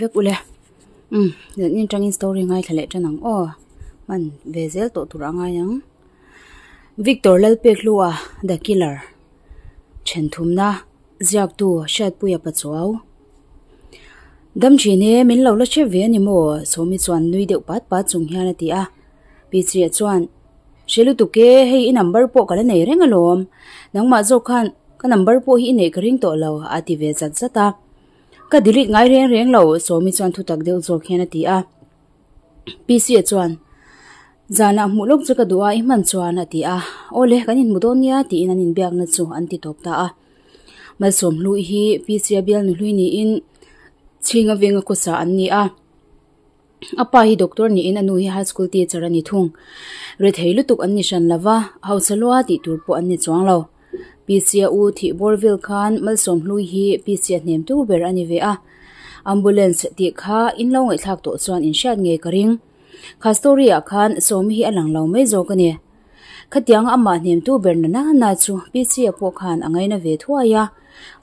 vek ule umm zanin atangin story ngaithla leh tan ang aw hman ve zel tawh tur a ngai ang Victor Lalpekhlua The Killer then thumna ziaktu Hriatpuia Pachuau Dam thin e min lo la hrep ve a ni maw Sawmi chuan nui deuh pat pat chung hian a ti a Pichia chuan Hre lutuk e, hei i number pawh ka la nei reng alawm. Nangmah zawk khan ka number pawh hi i neih ka ring tawh lo, a ti ve zat zat a. Ka delete ngai reng reng lo, Sawmi chuan thutak deuh zawk hian a ti a. Pc-a chuan, Zanah hmuh lawk chu ka duh a, i hman chuan, a ti a. Awle, kan inhmu dawn nia, tiin an inbiakna chu an ti tawp ta a. Malsawm hlui hi Pc-a bialnu hlui niin chhinga venga khawsa an ni a. A pa hi doctor niin a nu hi high school teacher a ni thung. Rethei lutuk an ni hran lova, hausa lua tih tur pawh an ni chuang lo. Pc-a u thih bawr vel khan Malsawm hlui hi Pc-a hnem tu ber a ni ve a. Ambulance tih kha in lo ngaihthlak tawh chuan in hriat ngei ka ring. Kha story ah khan Sawmi hi a lang lo mai zawk a ni. Khatianga amah hnem tu ber na na na chu Pc-a pawh khan a ngaina ve thuai a,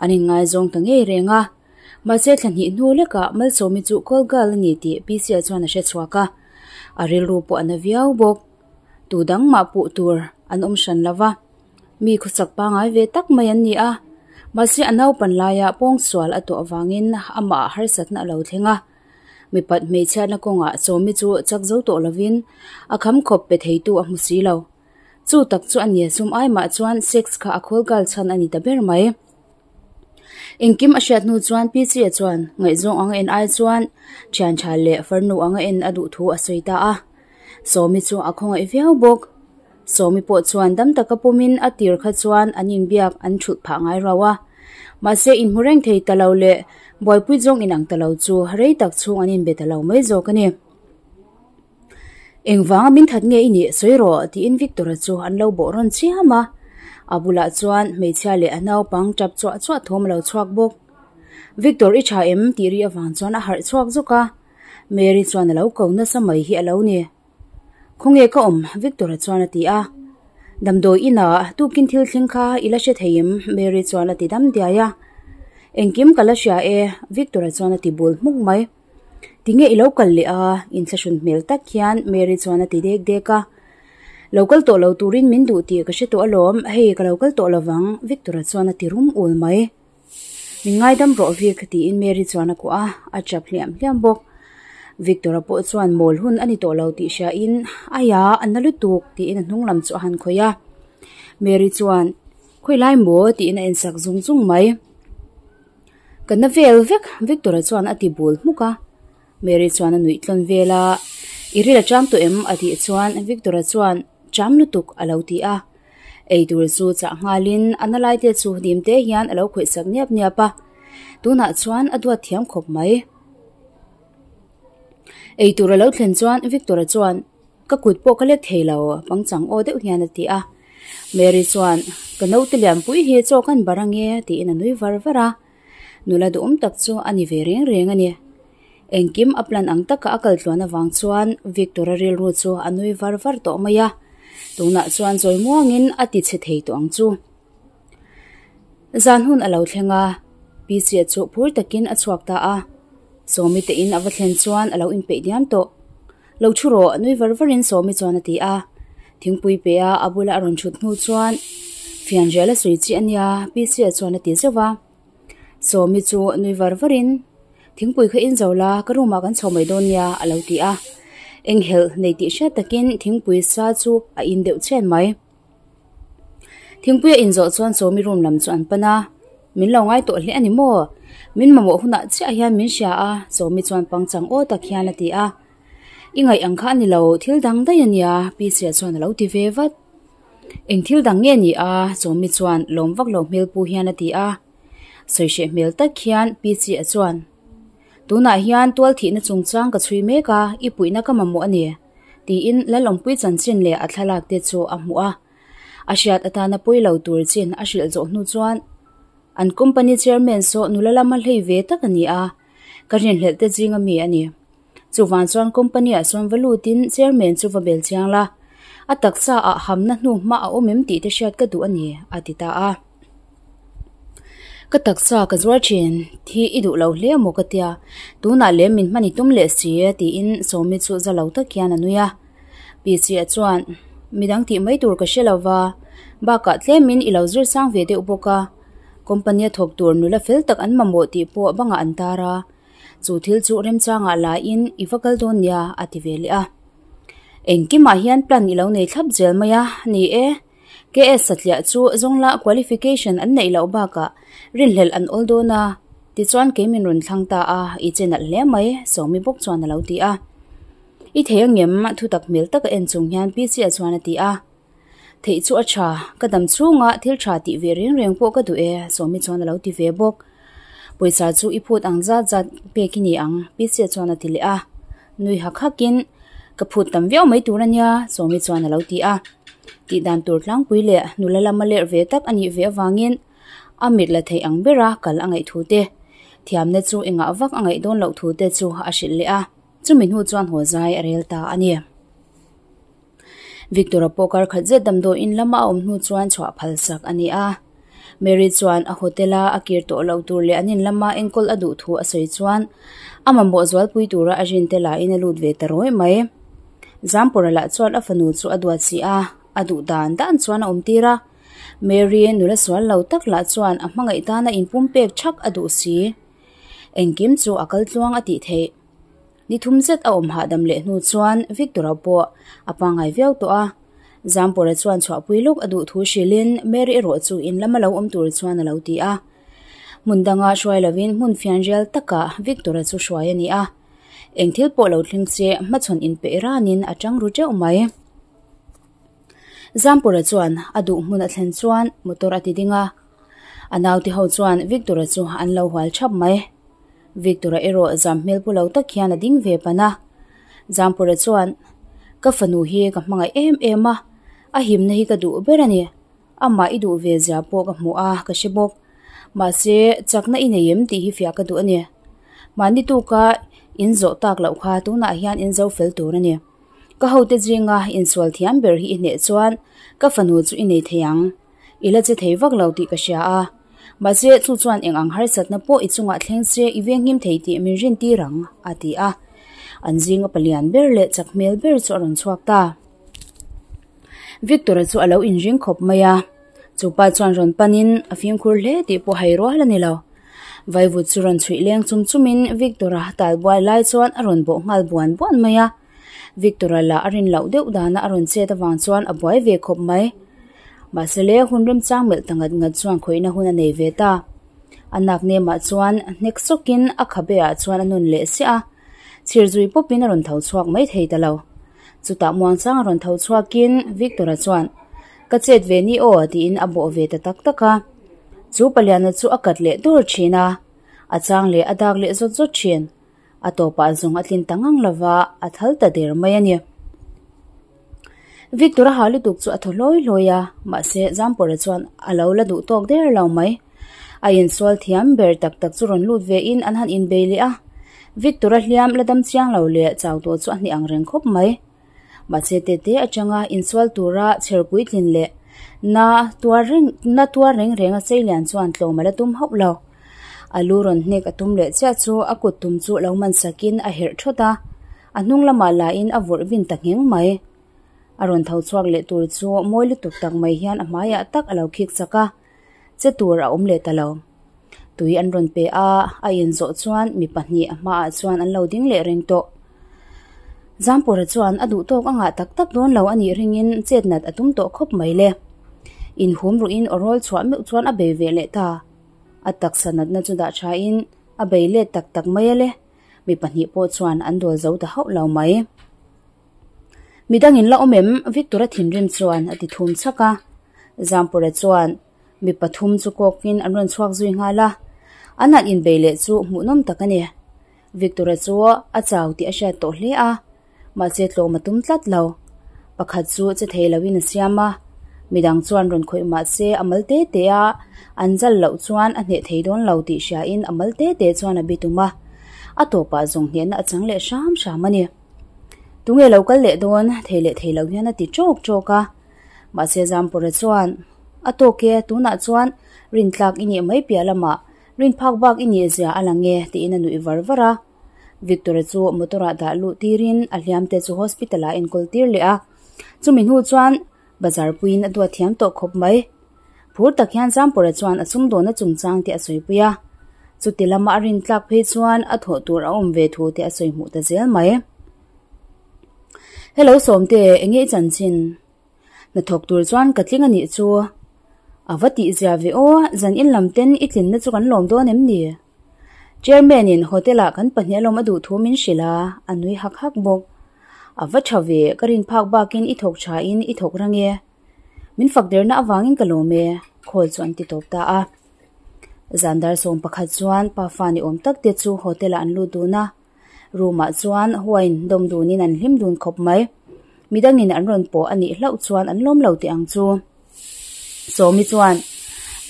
an inngaizawng ta ngei reng a. Mahse thla hnih hnu lekah Malsawmi chu call girl a ni tih Pc-a chuan a hre chhuak a, a rilru pawh a na viau bawk. Tu dang mah puh tur an awm hran lo va, mi khawsak pangngai ve tak mai an ni a. Mahse a naupan laia pawngsual a tuah avangin amah ah harsatna a lo thleng a. Mipat hmeichhiatna kawngah Sawmi chu chak zo tawh lovin a kham khawp pe theitu a hmu si lo. Chu tak chu a ni a sum ai mah chuan sex kha a call girl chhan a ni ta ber mai. Engkim a hriat hnu chuan Pichia chuan ngaihzawng anga en ai chuan thian tha leh farnu anga en a duh thu a sawi ta a. Sawmi chu a khawngaih viau bawk. Sawmi pawh chuan dam taka pumin a tir kha chuan an inbiak an thulh phah ngai rau a. Mahse inhmu reng thei ta lo leh buaipui zawng inang ta lo chu rei tak chhung an inbe ta lo mai zawk a ni. Engvanga min that nge i nih sawi rawh tiin Victor-a chu an lo bawh rawn chiam a, a bulah chuan hmeichhia leh a naupang tap chuah chuah thawm a lo chhuak bawk. Victor i tha em? tih ri avang chuan a harh chhuak zawk a, Mary chuan a lo ko nasa mai hi a lo ni. Khawnge ka awm? Victor-a chuan a ti a. Damdawi inah tukin thil thleng kha i la hre thei em? Mary chuan a ti dam diai a. Engkim ka la hria e Victor-a chuan a ti bul hmuk mai. Tinge i lo kal leh a? Inthlahrun hmel tak hian Mary chuan a ti dek dek a. Lo kal tawh lo turin min duh tih ka hre tawh alawm, hei ka lo kal tawh lovang Victor-a chuan a ti rum ul mai. Min ngaidam rawh Vic tiin Mary chuan a kuah a, a chap hliam hliam bawk. Victor-a pawh chuan mawl hun a ni tawh lo tih hriain Aia a na lutuk tiin a hnung lam chu a han khawih a. Mary chuan Khawi lai maw? tiin a ensak zung zung mai. Ka na vel vek, Victor-a chuan a ti bul hmuk a. Mary chuan a nuih tlawn vel a, I ril a cham tawh em? a tih chuan Victor-a chuan, Cham lutuk a lo ti a. Eitur chu chah nghalin a na lai te chu dim te hian a lo khawih sak niap niap a. Tunah chuan a duat thiam khawp mai. Eitur a lo thlen chuan Victor-a chuan, Ka kut pawh ka let thei lo, pangchang aw deuh hian a ti a. Mary chuan, Ka naute lianpui hi chaw kan bar ange, tiin a nui var var a. Nula duhawm tak chu a ni ve reng reng a ni. Engkim a plan ang taka a kal tluan avang chuan Victor-a rilru chu a nui var var tawh mai a. Tunah chuan chawi muangin a ti chhe thei tawh ang chu. Zan hun a lo thleng a, Pichia chu phur takin a chhuak ta a. Sawmi te in a va thlen chuan a lo inpeih diam tawh. Lo thu rawh, nui var varin Sawmi chuan a ti a. Thingpui pe a, a bula a rawn thut hnu chuan fianrial a sawi chi a nia, Pc-a chuan a ti zeuh va. Sawmi chu nui var varin, Thingpui kha in zo la, ka room ah kan chho mai dawn nia, a lo ti a. Enghelh nei tih hriat takin thingpui sa chu a in deuh chhen mai. Thingpui a inzawh chuan Sawmi room lam chu an pan a, Min lo ngai tawh hle a ni maw? Min mamawh hunah chiah hian min hria a, Sawmi chuan pangchang aw tak hian a ti a. I ngaih ang kha a ni lo, thil dang daih a nia, Pisia chuan a lo ti ve vat. Eng thil dang nge ni a? Sawmi chuan lawm vak lo hmel pu hian a ti a. Sawihreh hmel tak hian Pisia chuan, Tunah hian tual thihna chungchang ka chhui mek a, i puihna ka mamawh a ni. Tiin Lalawmpui chanchin leh a thlalak te chu a hmuh a. A hriat atana pawi lo tur chin a hrilh zawh hnu chuan an company chairman saw nula lama hlei ve tak a ni a, ka rinhlelh te zinga mi a ni. Chuvang chuan company ah sawn va lutin chairman chu va bel chiang la, a taksa ah hamna hnu hma a awm em tih te hriat ka duh a ni, a ti ta a. Ka taksa ka zuar thin hi i duh lo hle maw ka tia, tunah lem min hman i tum leh si tiin Sawmi chu za lo tak hian a nui a. Pichia chuan, Midang tih mai tur ka hre lo va, bakah tlemin i lo zir sang ve deuh bawk a, company a thawk tur nula fel tak an mamawh tih pawh bangah an tar a, chu thil chu remchangah laiin i va kal dawn nia a ti ve leh a. Engkimah hian plan i lo nei thlap zel mai a, ni e. KS satliah chu zawngla qualification an neih loh bakah rinhlelh an awl dawn a, tichuan kei min rawn thlang ta a, i che nalh hle mai, Sawmi bawk chuan a lo ti a. I thei angem? Thutak hmel taka en chung hian PC-a chuan a ti a. Theih chu a tha, ka dam chhunga thil tha tih ve reng reng pawh ka duh e, Sawmi chuan a lo ti ve bawk. Pawisa chu i phut ang zat zat pek i ni ang, PC-a chuan a ti leh a. Nui hak hakin, Ka phut tam viau mai tur a nia, Sawmi chuan a lo ti a. Tih dan tur tlangpui leh nula lama lerh ve tak a nih ve avangin a mit la theih ang bera kal a ngaih thu te, thiamna chu engah vak a ngaih dawn loh thu te chu a hrilh leh a. Chumi hnu chuan haw zai a rel ta a ni. Victor-a pawh kar khat zet damdawiin lama a awm hnu chuan chhuah phal sak a ni a. Mary chuan a hotel-a a kir tawh loh tur leh an in lama enkawl a duh thu a sawi chuan a mamawh zualpui tura a rin te lahin a lut ve ta rawih mai. Zampura lah chuan a fanu chu a duat si a, a duh dan dan chuan a awm tir a. Mary nula sual lo tak lah chuan a hmangaih tana inpumpek thak a duh si. Engkim chu a kal tluang a tih theih. Ni thum zet a awm hahdam leh hnu chuan Victor-a pawh a pangngai viau tawh a. Zampawra chuan chhuahpui lawk a duh thu hrilhin Mary erawh chu in lama lo awm tur chuan a lo ti a. Hmun danga hruai lovin hmun fianrial takah Victor-a chu hruai a ni a. Eng thil pawh lo thleng che hmachhawn inpeih ranin a tang ru teuh mai. Zampawra chuan a duh hmun a thlen chuan motor a ti ding a. A naute ho chuan Victor-a chu an lo hual thap mai. Victor-a erawh zam hmel pu lo tak hian a ding ve pan a. Zampura chuan, Ka fanu hi ka hmangaih em em a, a himna hi ka duh ber a ni. Amah i duh ve zia pawh ka hmu a, ka hre bawk. Mahse, chakna i nei em tih hi fiah ka duh a ni. Mahni tuka in zawh tak loh kha tunah hian in zo fel tur a ni. Ka hote zinga insual thiam ber hi i hneh chuan ka fanu chu i nei thei ang. I la che thei vak lo tih ka hria a, mahse chu chuan eng ang harsatna pawh i chungah thleng se i venghim thei tih min rin tir ang, a ti a. An zinga palian ber leh chak hmel ber chu a rawn chhuak ta. Victor-a chu a lo inring khawp mai a, chu pa chuan rawn panin a fimkhur hle tih pawh hai rual a ni lo. Vaivut chu rawn chhuih leng chum chumin Victor-a talbuai lai chuan a rawn bawh nghal buan buan mai a. Victor-a lah a rin loh deuh dana a rawn chet avang chuan a buai ve khawp mai. Mahse le hun remchang melh ta ngat ngat chuan khawihna hun a nei ve ta. A nak nemah chuan hnek sawkin a khabe ah chuan a nun leh siah a, chhir zui pawpin a rawn tho chhuak mai thei ta lo. Chutah muangchang a rawn tho chhuakin Victor-a chuan, Ka chet ve ni aw tiin a bawh ve ta tak tak a. Chu paliana chu a kat leh dur thin a, a chang leh a dak leh zawt zawt thin. A tawpah zawng a tlin ta ngang lova, a thal ta der mai a ni. Victor a ha lutuk chu a thaw hlawi hlawi a, mahse Zampawra chuan a lo la duh tawk der lo mai. A insual thiam ber tak tak chu rawn lut ve in an han inbei leh a. Victor a hliam la dam chiang lo leh chau tawh chu a hne ang reng khawp mai. Mahse tete atanga insual tura chher puitlin leh na tuar reng na tuar reng reng a Cheilian chuan tlawm a la tum hauh lo. A lu rawn hnek a tum leh chiah chu a kut tum chu lo man sakin a herh thawt a, a hnung lamah lahin a vawrh vin ta ngheng mai. A rawn tho chhuak leh tur chu mawi lutuk tak mai hian a hmaiah tak a lo khik chak a, che tur a awm leh ta lo. Tui an rawn pe a, a inzawh chuan mi pahnih a hmaah chuan an lo ding leh reng tawh. Zampura chuan a duh tawk a ngah tak tak dawn lo a nih ringin chet nat a tum tawh khawp mai le. Inhum ruhin aw rawl chhuah meuh chuan a bei ve leh ta. A taksa natna chu dah thain a bei let tak tak mai a le. Mi pahnih pawh chuan an dawl zo ta hauh lo mai. Midangin la awm em? Victor-a thinrim chuan a ti thum chhak a. Zampura chuan mi pathum chu kawkin an rawn chhuak zui nghal a. An han inbei leh chu hmuhnawm tak a ni. Victor-a chu a chau tih a hriat tawh hle a, mahse tlawm a tum tlat lo. Pakhat chu che thei loin a siam a, midang chuan rawn khawih mahse a mal te te a, an zal loh chuan a hneh thei dawn lo tih hriain a mal te te chuan a bitum a, a tawpah zawng hnehna a chang leh hram hram a ni. Tunge lo kal leh dawn thei leh thei lo hian a ti tawk tawk a, mahse Zampura chuan a tawk e, tunah chuan Rintlak i nih mai piah lamah rin phak bak i nih zia a lang e tiin a nuih var var a. Victor-a chu motor-ah dah luh tirin a hliam te chu hospital-ah a enkawl tir leh a. Chumi hnu chuan bazar puiin a duat thiam tawh khawp mai. Phur tak hian Zampura chuan a sumdawnna chungchang te a sawipui a. Chuti lama a rintlak phei chuan a thawh tur a awm ve thu te a sawi hmuh ta zel mai. Hello Sawmte, enge i chanchin? Hnathawk tur chuan ka tling a nih chu. A va tihzia ve aw, zan in lam ten i tlinna chu kan lawm dawn em ni? Chairman in hotel ah kan pahnih a lawm a duh thu min hrilh a, a nui hak hak bawk. A va tha ve, ka rin phak bakin i thawk tha in i thawk rang e. Min fak derna avangin ka lawm e, call chu an ti tawp ta a. Zan dar 11 chuan pa fa ni awm tak te chu hotel ah an lut dun a. Room ah chuan wine dawm dunin an hlim dun khawp mai. Midangin an rawn pawh a nih hlauh chuan an lawm lo teh ang chu. Sawmi chuan,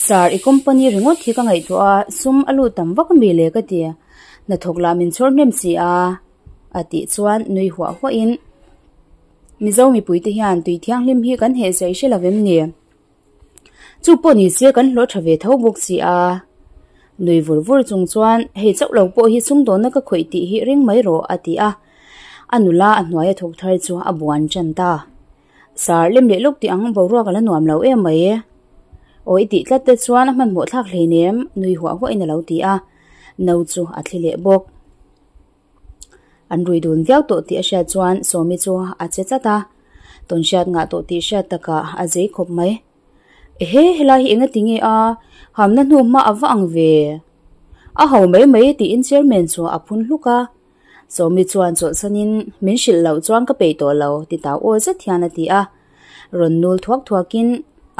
Sir, i company ringawt hi ka ngaihtuah a, sum a lut tam vak ami le ka ti. Hnathawk lah min chhawr hnem si a, a tih chuan nui huah huahin, Mizo mipuite hian tui thianghlim hi kan heh zai hre lo em ni? Chu pawh ni se kan hlawh tha ve tho bawk si a. Nui vur vur chung chuan, Hei chauh lo pawh hi sumdawnna ka khawih tih hi ring mai rawh, a ti a. A nula a hnuaia thawk thar chu a buan tan ta. Sir, lem leh lawk tih ang boruak a la nuam lo em mai. Aw i tih tlat te chuan a hmanhmawh thlak hleinem, nui huah huahin a lo ti a. No chu a thli leh bawk. An rui dun viau tawh tih a hriat chuan Sawmi chu a che chat a, tawn hriat ngah tawh tih hriat takah a zei khawp mai. Ehe, helai hi enga ti nge a, hamna hnu hma a va ang ve. A ho mai mai tiin chairman chu a phun hluk a. Sawmi chuan chawlhsanin min hrilh loh chuan ka peih tawh lo ti tau aw zet hian a ti a. Rawn nul thuak thuakin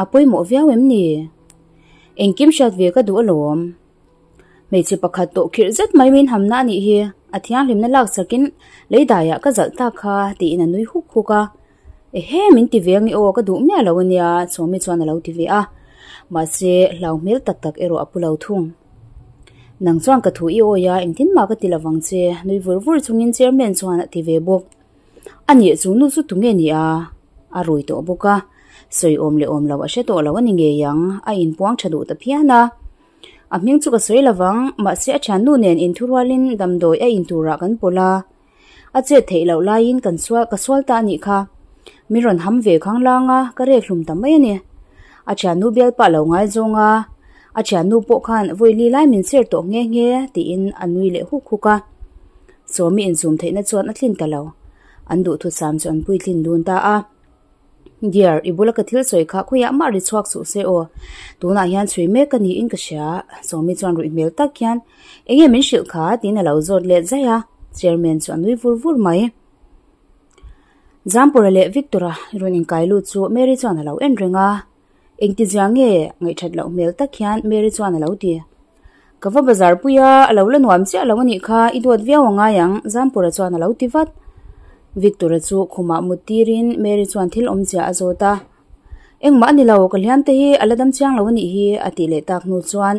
a pawimawh viau em ni? Engkim hriat ve ka duh alawm. Hmeichhe pakhat tawh khirh zet mai min hamna a nih hi, a thianghlimna lak sakin lei daiah ka zalh tak kha tiin a nui huk huk a. Ehe, min ti ve ange aw, ka duh miah lo ania, Sawmi chuan a lo ti ve a. Mahse, hlau hmel tak tak erawh a pu lo thung. Nang chuan ka thu i awi a, engtin mah ka ti lovang che, nui vur vur chungin chairman chuan a ti ve bawk. A nih chu nu chu tunge ni a? A rui tawh bawk a, sawi awm leh awm lo a hre tawh lo a ni ngei ang, a inpuang tha duh ta phian a. A hming chu ka sawi lovang, mahse a thiannu nen inthurualin damdawi a in turah kan pawlh a. A chet theih loh laiin kan sual ka sual ta a nih kha. Min rawn ham ve khang lang a, ka rek hlum ta mai a ni. A thiannu bialpa lo ngaizawng a, a thiannu pawh khan vawi li lai min share tawh nghe nghe tiin a nui leh huk huk a. Sawmi insum theihna chuan a tlin ta lo. An duhthusam chu an puitlin dun ta a. Dear, i bula ka thil sawi kha khawiah mah ri chhuak suh se aw. Tunah hian chhui mek ka niin ka hria. Sawmi chuan ruih hmel tak hian, Enge min hrilh kha? tiin a lo zawt let zaih a. Chairman chu a nui vur vur mai. Zampura leh Victor-a rawn inkai lut chu Mary chuan a lo en reng a. Engtizia nge? Ngaihthat loh hmel tak hian Mary chuan a lo ti. Ka va bazar pui a, a lo la nuam chiah lo a nih kha, i duat viau a ngai ang, Zampura chuan a lo ti vat. Victor-a chu khumah mut tirin Mary chuan thil awmzia a zawt a. Engmah a ni lo, ka hliam te hi a la dam chiang lo a nih hi, a tih leh tak hnu chuan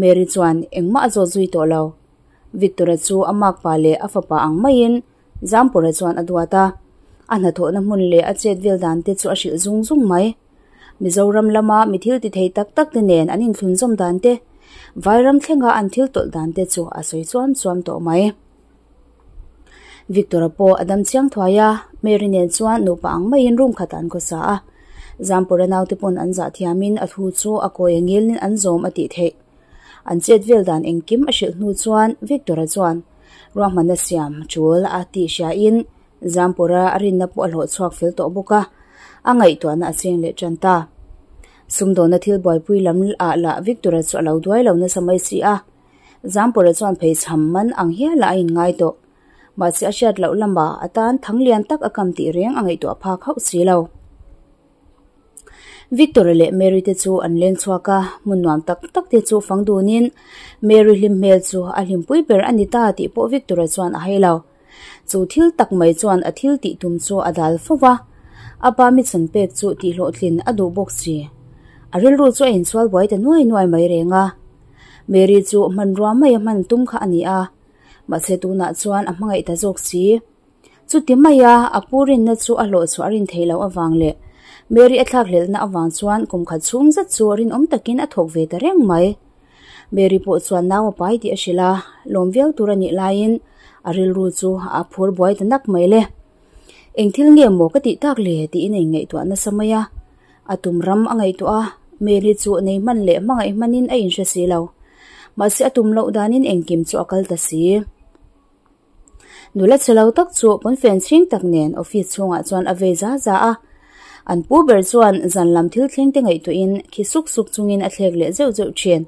Mary chuan engmah a zawt zui tawh lo. Victor-a chu a makpa leh a fapa ang maiin Zampura chuan a duat a, a hnathawhna hmun leh a chet vel dan te chu a hrilh zung zung mai. Mizoram lama mi thil ti thei tak tak te nen an inthlunzawm dan te, Vairam thlenga an thil tawlh dan te chu a sawi chuam chuam tawh mai. Victor-a pawh a dam chiang thuai a, Mary nen chuan nupa ang maiin room khatah an khawsa a. Zampura naute pawn an zah thiamin a thu chu a kawi a ngilin an zawm a tih theih. An chet vel dan engkim a hrilh hnu chuan Victor-a chuan ruahmanna siam tul a tih hriain Zampura a rinna pawh a hlawh chhuak fel tawh bawk a, a ngaihtuahna a cheng leh tan ta. Sumdawnna thil buaipui lam ah lah Victor-a chu a lo duai lo nasa mai si a, Zampura chuan pheichham man ang hialah a inngai tawh. Mahse a hriat loh lamah a tan thang lian tak a kam tih reng a ngaihtuah phak hauh si lo. Victor-a leh Mary te chu an leng chhuak a, hmun nuam tak tak te chu fang dunin Mary hlim hmel chu a hlimpui ber a ni ta tih pawh Victor-a chuan a hai lo. Chu thil tak mai chuan a thil tih tum chu a dal fo va, a pa mi chhan pek chu tihhlawhtlin a duh bawk si. A rilru chu a insual buai ta nuai nuai mai reng a. Mary chu hmanrua mai a hman tum kha a ni a, mahse tunah chuan a hmangaih ta zawk si. Chuti maia a pu rinna chu a hlawh chhuah a rin theih loh avang leh Mary a thlakhlelhna avang chuan kum khat chhung zet chu rinawm takin a thawk ve ta reng mai. Mary pawh chuan nau a pai tih a hrilh a, lawm viau tur a nih laiin a rilru chu a phur buai ta nak mai le. Eng thil nge maw ka tih tak le tiin a inngaihtuah nasa mai a. A tum ram a ngaihtuah a, Mary chu nei hman leh hmangaih hmanin a inhre si lo. Mahse a tum loh danin engkim chu a kal ta si. Nula chhe lo tak chu pawnfen chhing tak nen office chhungah chuan a vei za za a. An pu ber chuan zan lam thil thleng te ngaihtuahin khi suk suk chungin a thlek leh zeuh zeuh thin.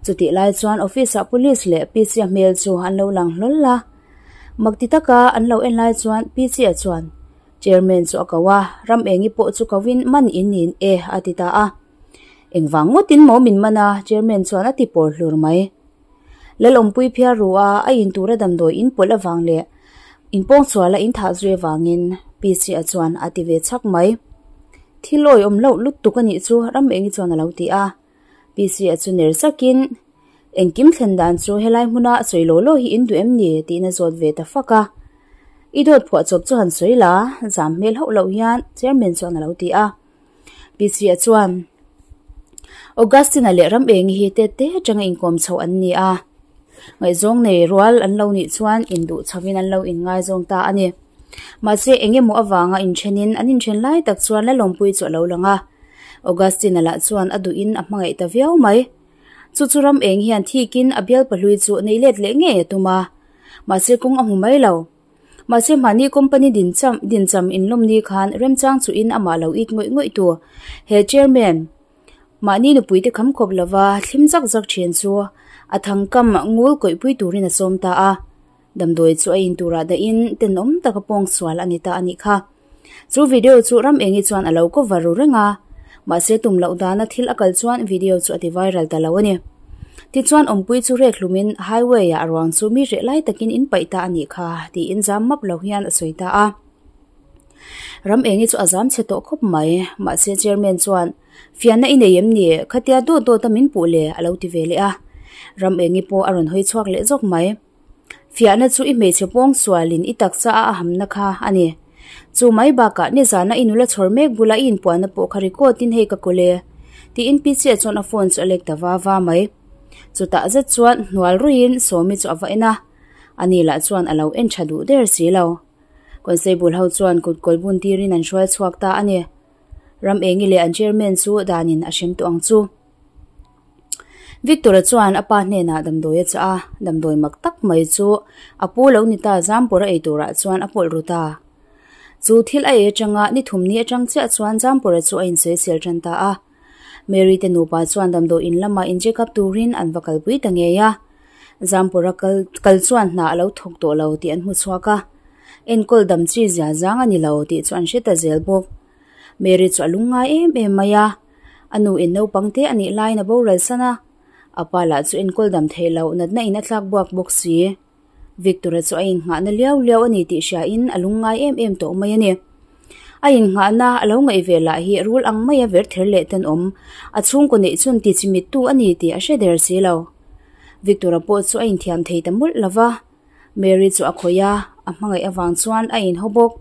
Chutih lai chuan office ah police leh Pc-a hmel chu an lo lang hlawl a. Mak ti taka an lo en lai chuan Pc-a chuan Chairman chu a ko a, ram engi pawh chu ko in man in niin e a ti ta a. Engvang ngawtin maw min man a Chairman chuan a ti pawr hlur mai. Lalawmpui phiar ru a, a in tura damdawi in pawlh avang leh inpawngchhuala in thah zui avangin PC-a chuan a ti ve chhak mai. Thil awihawm loh lutuk a nih chu Ramengi chuan a lo ti a. PC-a chu ner sakin, Engkim thlen dan chu helai hmuna sawi law law hi in duh em ni? tiin a zawt ve ta fak a. I dawt phuah chawp chu han sawi la, zam hmel hauh loh hian Chairman chuan a lo ti a. Pichia chuan Augustine-a leh Ramengi hi tete atanga inkawm chhoh an ni a, ngaihzawng nei rual an lo nih chuan induh chhovin an lo inngaizawng ta a ni. Mahse, eng emaw avanga inthenin an inthen lai tak chuan Lalawmpuii chu a lo lang a, Augustine-a lah chuan a duhin a hmangaih ta viau mai. Chu chu Rameng hian thikin a bial pahlui chu nei let leh ngei a tum a, mahse kawng a hmu mai lo. Mahse mahni company dincham dincham inlawm ni khan remchang chuhin amah lo it ngawih ngawih tu he chairman mahni nupui te kham khawp lova thlim zak zak thin chu a thangkam ngul kawihpui turin a sawm ta a. Damdawi chu a in turah dahin tenawm taka pawngsual a ni ta a nih kha. Chu video chu ram engi chuan a lo cover ru reng a, mahse tum loh dana thil a kal chuan video chu a ti viral ta lo a ni. Tichuan awmpui chu rek hlumin highway ah ruang chu mi reh lai takin in paih ta a nih kha tiin zam map lo hian a sawi ta a. Ram engi chu a zam chhe tawh khawp mai, mahse chairman chuan fiahna i nei em ni khatia dawt dawt a min puh le a lo ti ve leh a. Ram engi pawh a rawn hawi chhuak leh zawk mai. Fiahna chu i hmeichhe pawngsualin i taksa a a hamna kha a ni. Chu mai bakah nizana i nula chhawr mek bula i inpuahna pawh kha record in hei ka kawl e, tiin Pichia chuan a phone chu a lek ta va va mai. Chutah zet chuan hnual ruiin Sawmi chu a va en a, ani lah chuan a lo en tha duh der si lo. Constable ho chuan kut kawl bun tirin an hruai chhuak ta a ni. Ram Engi leh an chairman chu danin a hrem tawh ang chu. Victor-a chuan a pa hnenah damdawi a chah a, damdawi mak tak mai chu a pu lo ni ta Zampura ei turah chuan a pawlh ru ta. Chu thil a ei atanga ni thumni atang chiah chuan Zampura chu a insawisel tan ta a. Mary te nupa chuan damdawi in lamah in check up turin an va kalpui ta ngei a. Zampura kal kal chuan hna a lo thawk tawh lo tih an hmu chhuak a, enkawl dam chi zia zang a ni lo tih chu an hre ta zel bawk. Mary chu a lungngai em em mai a, a nu in naupang te a nih laiin a boral san a, a pa lah chu enkawl dam theih loh natna in a tlak buak bawk si. Victor-a chu a innghahna liau liau a ni tih hria in a lungngai em em tawh mai a ni. A innghahna a lo ngaih ve lah hi rul ang maia ver ther leh tenawm, a chhungkaw neih chhun ti chimittu a ni tih a hre der si lo. Victor-a pawh chu a inthiam thei ta mawlh lo va. Mary chu a khawih a, a hmangaih avang chuan a inhaw bawk.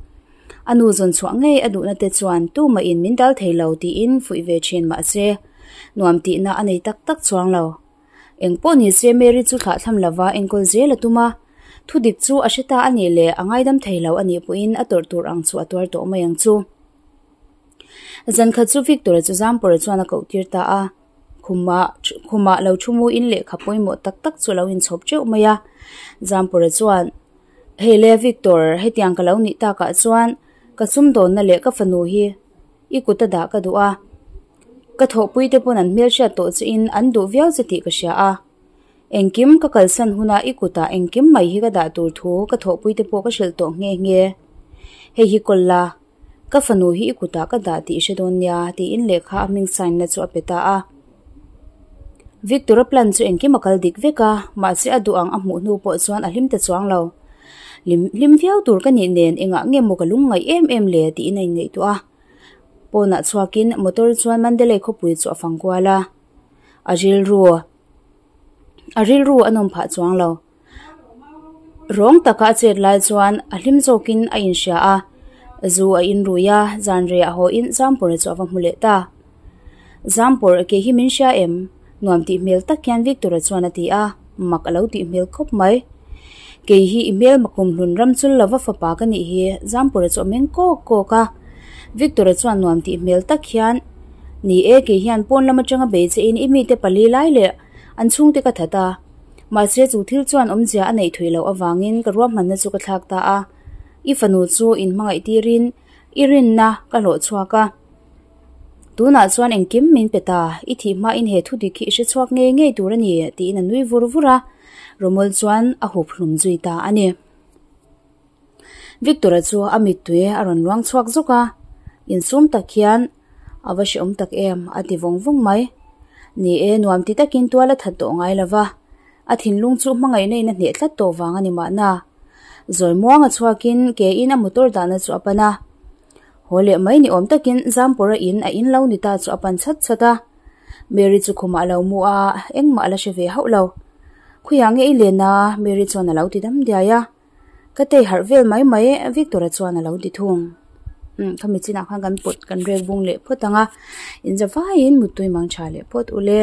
A nu zawn chhuah ngei a duhna te chuan tumah in min dal thei lo tiin fuih ve thin mahse nuam tihna a nei tak tak chuang lo. Eng pawh ni se Mary chu thlahthlam lova enkawl zel a tum a, thu dik chu a hre ta a nih leh a ngaidam thei lo a nih pawhin a tawrh tur ang chu a tuar tawh mai ang chu. Zankhat chu Victor-a chu Zampawra chuan a koh tir ta a. Khumah khumah lo thu mu in lehkha pawimawh tak tak chu a lo inchhawp teuh mai a. Zampura chuan, Hei le Victor, hetiang ka lo nih takah chuan ka sumdawnna leh ka fanu hi i kut a dah ka duh a. Ka thawhpui te pawn an hmelhriat tawh che in an duh viau che tih ka hria a. Engkim ka kalsan hunah i kutah engkim mai hi ka dah tur thu ka thawhpui te pawh ka hrilh tawh nghe nghe. Hei hi kawl la. Ka fanu hi i kutah ka dah tih i hre dawn nia, tiin lehkha a hming sign na chu a pe ta a. Victor-a plan chu engkim a kal dik vek a, mahse a duh ang a hmuh hnu pawh chuan a hlim ta chuang lo. Hlim hlim viau tur ka nih nen engah nge maw ka lungngaih em em le tiin a inngaihtuah a. Pawnah chhuakin motor chuan Mandalay khawpui chu a fang kual a. A rilru a rilru a nawm phah chuang lo. Rawng taka a chet lai chuan a hlim zawkin a inhria a, Zu a in rui a, zan rei a haw in Zampawra chu a va hmu leh ta. Zampawr, kei hi min hria em? Nuam tih hmel tak hian Victor-a chuan a ti a, mak a lo tih hmel khawp mai. Kei hi i hmel makum hlun ram chul lova fapa ka nih hi, Zampawra chu a meng kawk kawk a. Victor-a chuan nuam tih hmel tak hian, Ni e, kei hian pawn lam atanga bei che in i mite pali lai leh an chhungte ka that a. Mahse chu thil chuan awmzia a neih thui loh avangin ka ruahmanna chu ka thlak ta a. I fanu chu in hmangaih tirin i rinna ka hlawh chhuak a. Tunah chuan engkim min pe ta, i thih hmain he thu dik hi i hre chhuak ngei ngei tur a ni, tiin a nui vur vur a. Romol chuan a hup hlum zui ta a ni. Victor-a chu a mittui a rawn luang chhuak zawk a, insum tak hian a va hrehawm tak em a ti vawng vawng mai. Ni e, nuam ti takin tual a that tawh ngai lo va, a thinlung chu hmangaihna in a hneh tlat tawh vang a ni mahna. Zawi muanga chhuakin ke in a motor dahna chu a pan a. Haw leh mai ni awm takin Zampawra in a in lo ni ta chu a pan chhat chhat a. Mary chu khumah a lo mu a, engmah a la hre ve hauh lo. Khawiah nge i len a? Mary chuan a lo ti dam diai a. Ka tei harh vel mai mai Victor-a chuan a lo ti thung. Umm khami chinah khan kan pawt kan rek bung leh phawt ang a, inzavaiin muttui mang tha leh phawt ule.